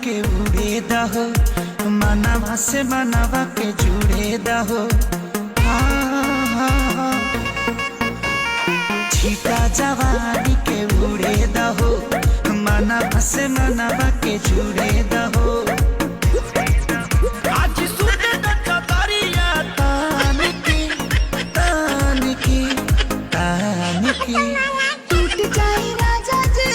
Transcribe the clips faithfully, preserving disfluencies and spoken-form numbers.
के उड़े दहो, मनावा से मनावा के जुड़े दहो। हाँ, हाँ, हाँ। छीटा जवानी के उड़े दहो, मनावा से मनावा के जुड़े दहो। आज सूट द चदरिया तान के, तान के, तान के। टूट जाए राजा जी,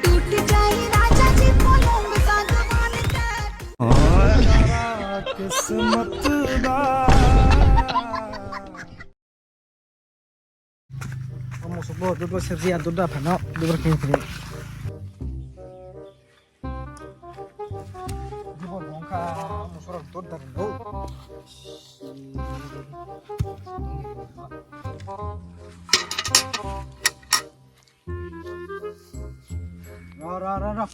टूट जाए राजा जी, पलंग सागवान का। किस्मत दा। Omo sukbo dudbo sebji ya dudda phano dudbo khe khe. Dudbo bongkha omo sura dudda ro. Ro ro ro ro.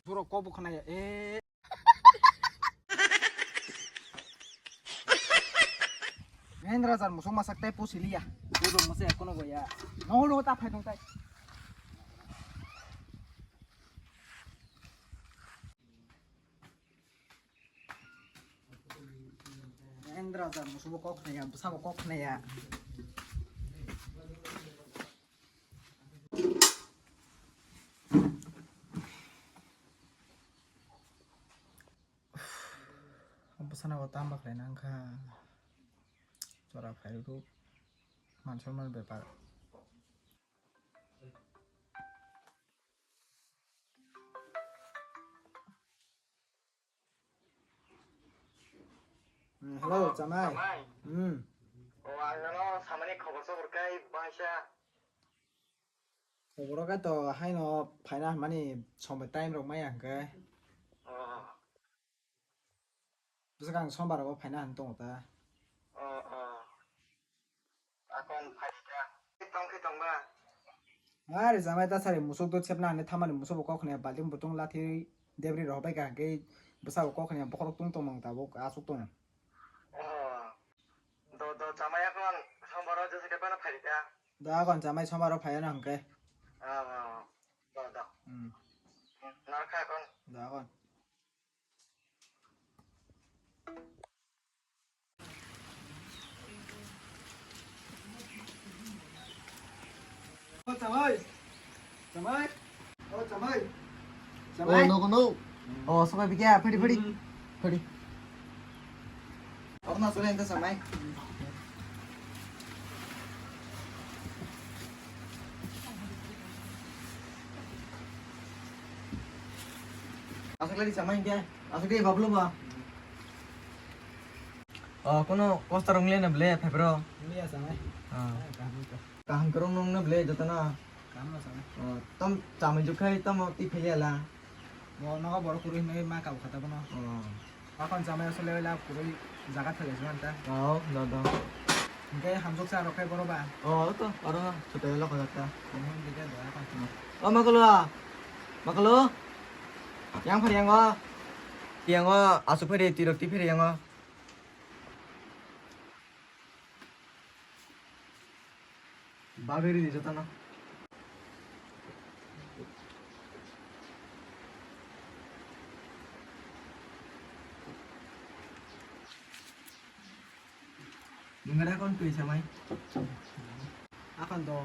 Borok kok bo khwnaya, eh. Mahendra jar musuk masak tei pusiliya. Borok masa ekono goya. Nohoro ta phai tong tai. Mahendra jar musuk bo kok khwnaya, bwsa bo kok khwnaya. Bwsano bo tamba khlai nang kha. Chwra phai rw man soi man bepar. Hmm, hello, chamai. Chamai? Hmm. O, ang nono samani khobor sobor kai bangsa. Khobor o kai to haino phaina hwnmani sombai time rok maya hwnkhe. O. Bwswk ang sombar rogo phaina hwn tongo ta. O, o. Akon phaikha. Tongkhe tongba. Are jamai ta sari musuk do sepna hwnwi thamani musuk bo kok khwnaya balting butung lathi debri rok bai kaham khe bwsa bo kok khwnaya bokhorok tung tongmang tabuk asuk tong. Oh. Do, do, jamai akon sombaro jesa khe bana phaikha. Da akon jamai sombaro phaiya na hwnkhe. Ah, ah, ah. Do, do. Hmm. Narkha akon. Da akon. O chamai. Chamai. O chamai. O chamai. Nogo no. O sobai bikya phadi phadi. Hmm. Phadi. Orna sule ente chamai. Aswk lai di chamai hwnkhe, aswk di bablu ba. O, kono kosta rong le na ble, phai bro. Wngya chamai. Ah. Kaham khe. Kaham kwrwng nung na ble jotono. Kaham no chamai. O, tom chamai jukhai tomo twi phai ya la. Bo nogo borok kwrwi hinwi ma kabo khata bono. O. Akon chamai asole la kwrwi jaga thale jwan ta. O, do do. Hingke hamjok cha rok khe boro ba. O, to, oro no, chwtai lo khajak ta. Tini hwn dike do akon. O, makolo. Makolo. Yang phari yang o. Yang o, asuk phari, tirok ti phari yang o. Bagwi ridi jotono. Nwng aro kon twi samai. Akon do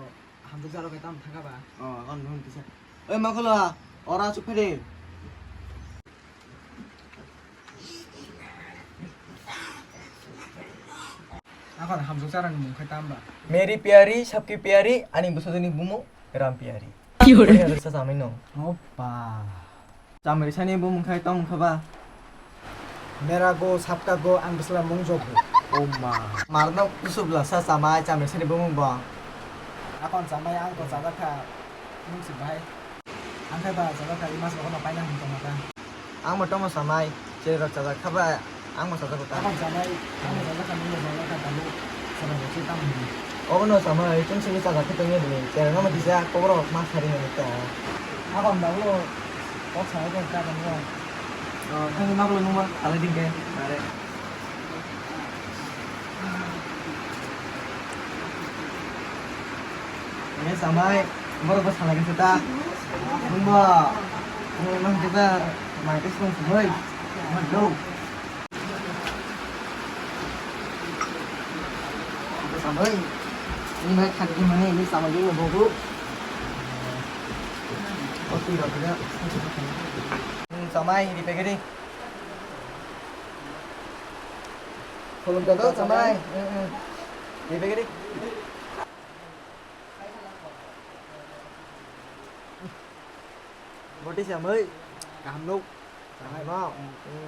hamjak jaro khe tam thangka ba. O, akon nwng tisa. Oi, makolo, ora asuk phede. Akon hamjak jarani mung khai tamba. Meri pyari, sabki pyari, ani bwsajwkni bumung Ram pyari. Ki hore? Ani adresa samai no. Opa. Chamrisani bumung khai tong kha ba? Mera go, sabka go, ang bwsla mung jogo. O ma. Marno kusubla sa chamai chamrisani bumung bo. Akon chamai ang to chajak kha. Nung si bai. Ang khe ba chajak kha, i mas rogo no paina hwn tong kha. Ang bo tomo samai, cherok chajak kha ba. Ang ma sajak ta. Ang ma sajak ta, ang ma sajak ta, tamo. Sana mo si tam. Obo no sama, chwng sini sajak khe tongya bini. Terno ma disa, kobor ma sari ni ta. Ako ang dalo. Kok sana ko ta tamo. Oh, ang ma ko numa, ala dingke. Are. Ini samai, umur apa salah kita ta? Umur, umur kita, mai kita semua semua. Umur dong. Samai, ini mai khat di mana ini sama juga bobo. Oke, udah punya. Samai di pegeri. Kolom jago samai. Di pegeri. Boti samai. Kaham nuk. Kaham nuk.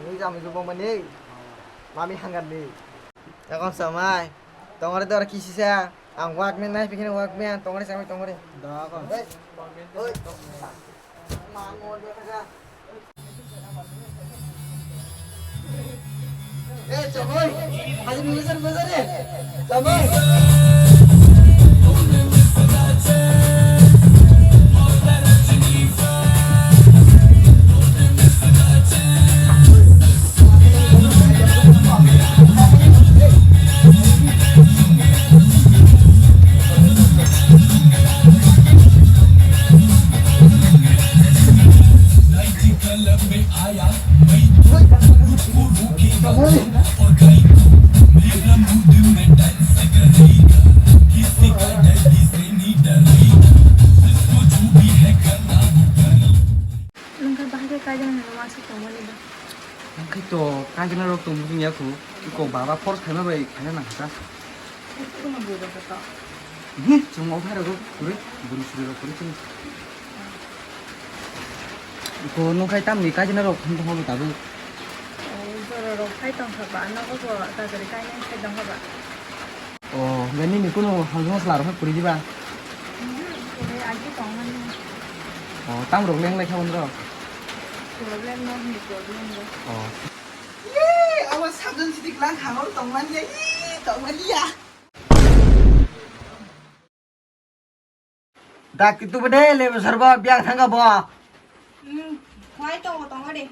Ini samai juga mani. Mami hanggan ni. Yakon samai. Tongore dora kisi sa. Ang wakmen nai pikir wakmen. Tongore samai tongore. Da kon. Oi. Nungkha bahai khe kaijak nang ma se tongmani ba. Nungkha to kaijak nang rok tong bujung ya khu. Ko baba force khaima bai khaina nang kha. Kuno bui rok to. Hi, chwng o phai rok kuri, buri suri rok kuri chwng. Ko nungkha tamni kaijak nang rok khum tong bo tabuk. O jora rok phai tong kha ba, nogo bo ta jora kainai phai tong kha ba. O, gani ni kuno hal mosla rok puri diba? Mhm, puri agi tong mani. O, tam rok leng lai kha bondro. Problem no ni problem no. O. Ye, awa sabjan sidik lang hangor tong mani ya, ye, tong mani ya. Dak itu bede le besar ba biang thangga ba. Hmm, khai tong tong de.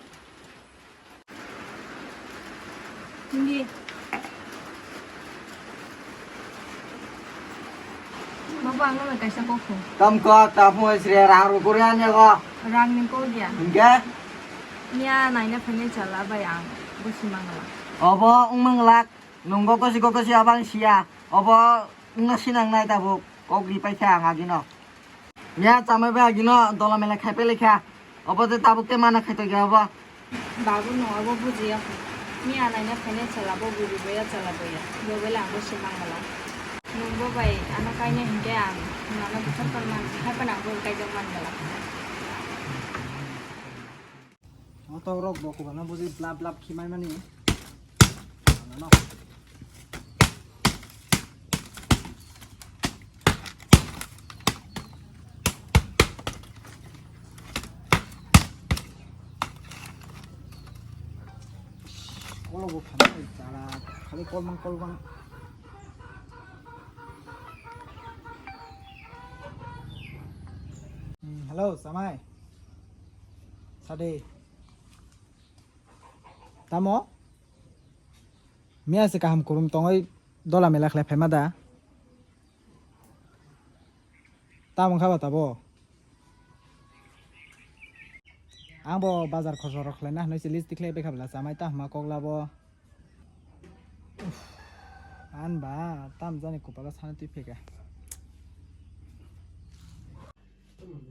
Hindi. Baba, ang nang kaisa kok kho. Tam ko, ta phone sre rang ru kuri anya ko. Rang ni kok ya. Hingke? Miya naina phane chala bai ang bosi mangala. Obo ung mangala, nunggo kosi kokosi abang siya. Obo ungna sinang nai tabuk. Kok ri paikha ang agino. Miya chamai bai agino dola mela khaipai laikha. Obo de tabuk te mana khaito ge obo. Babu no abo bujiya. Miya naina phainai chala bo buri boya chala boya. Bo bela ang bo se mangala. Nung bo bai ano kainai hinkhe ang nano bwthar palman hai phano ang bo kaijak mangala. Motor rok bo kubana buji blap blap khimai mani. Ano. Kolo bo phano jara khali kolmang kolmang. Hmm, hello, Samai. Sade. Tamo? Miya se kaham kurum tongoi dola mela khlai phaima da? Tamo kha ba tabo? Ang bo bazar khosor rok khlai na hinwi se list tikhlai bai kha bwla chamai ta hwnma kok labo. Uff, an ba tam jani kupalo sana twi pheka.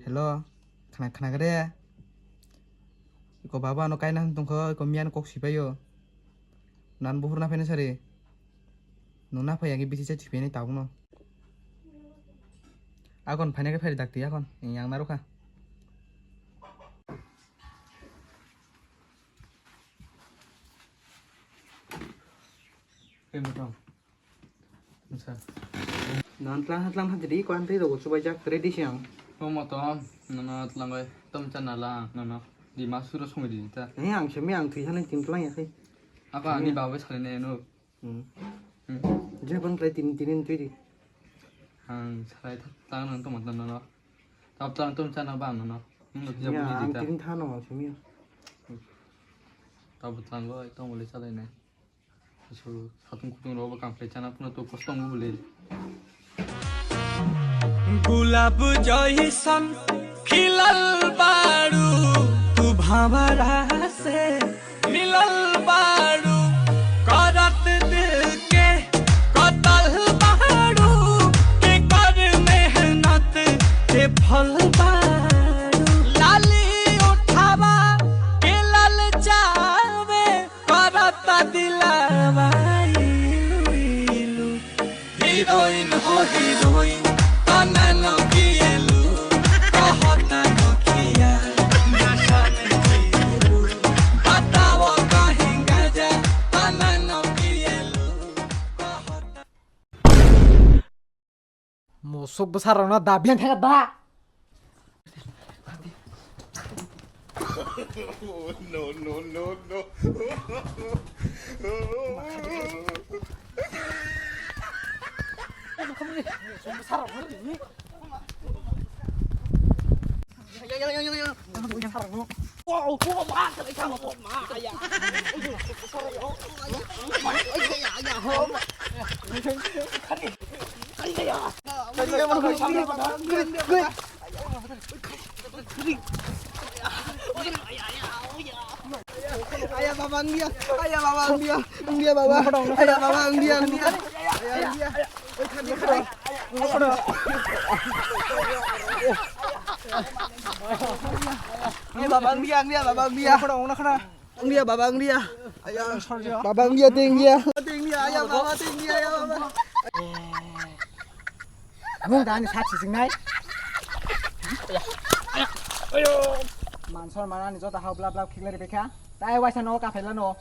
Hello, khna khna gre. Iko baba ano kaina hwn tongkho, iko miyan kok sipaio. Nan buhur na phaina sari. Nung na phai agi bisi cha sipaini tabukno. Akon phaina khe phari dakti akon. Yang narukha. Hey, Mutong. Acha. Nan tlang ha tlang ha diri ko antri rogo chubai jak ready siang. O Mutong, nono tlang bai tom cha nala nono. Di masuro songwi di ta. Eh, ang semi ang twi hanai tin tlang ya khai. Apa ani babai salai nai no. Hmm. Hmm. Jebon klai tin tin twi di. Ang salai ta ta nang tong mata no. Tap tang tong chana ba no. Hmm, ya, ang tin thano ma simi. Tabo tang go tong bole salai nai. Su satung kutung ro ba kam klai chana puno to kostong bole. गुलाब जैसन खिलल बारू तू भंवरा से मिलल बारू, करत दिल के कतल बारू, के कर मेहनत के फल बारू। लाली उठावा के ललचावे, करत दिलवा इलू इलू। Heroin ho heroin, तना no kielu, kahota no kia, nasha mein kielu, batao kahin gaja, तना no kielu, kahota. Musuk bwsarokno da beng thangkha da. No, no, no, no. Aya baba, ang dia. Aya baba, ang dia. Ang dia baba. Aya baba, ang dia, ang dia. Aya, ang dia. Ang dia baba, ang dia, ang dia baba, ang dia. Ang dia baba, ang dia. Aya. Baba, ang dia, ting dia. Ting dia, aya baba, ting dia, aya baba. Mung dani sak sising nai. Ayo. Mansor manani jota hau blap blap khiklari bekha. Tai waisa no kapela no.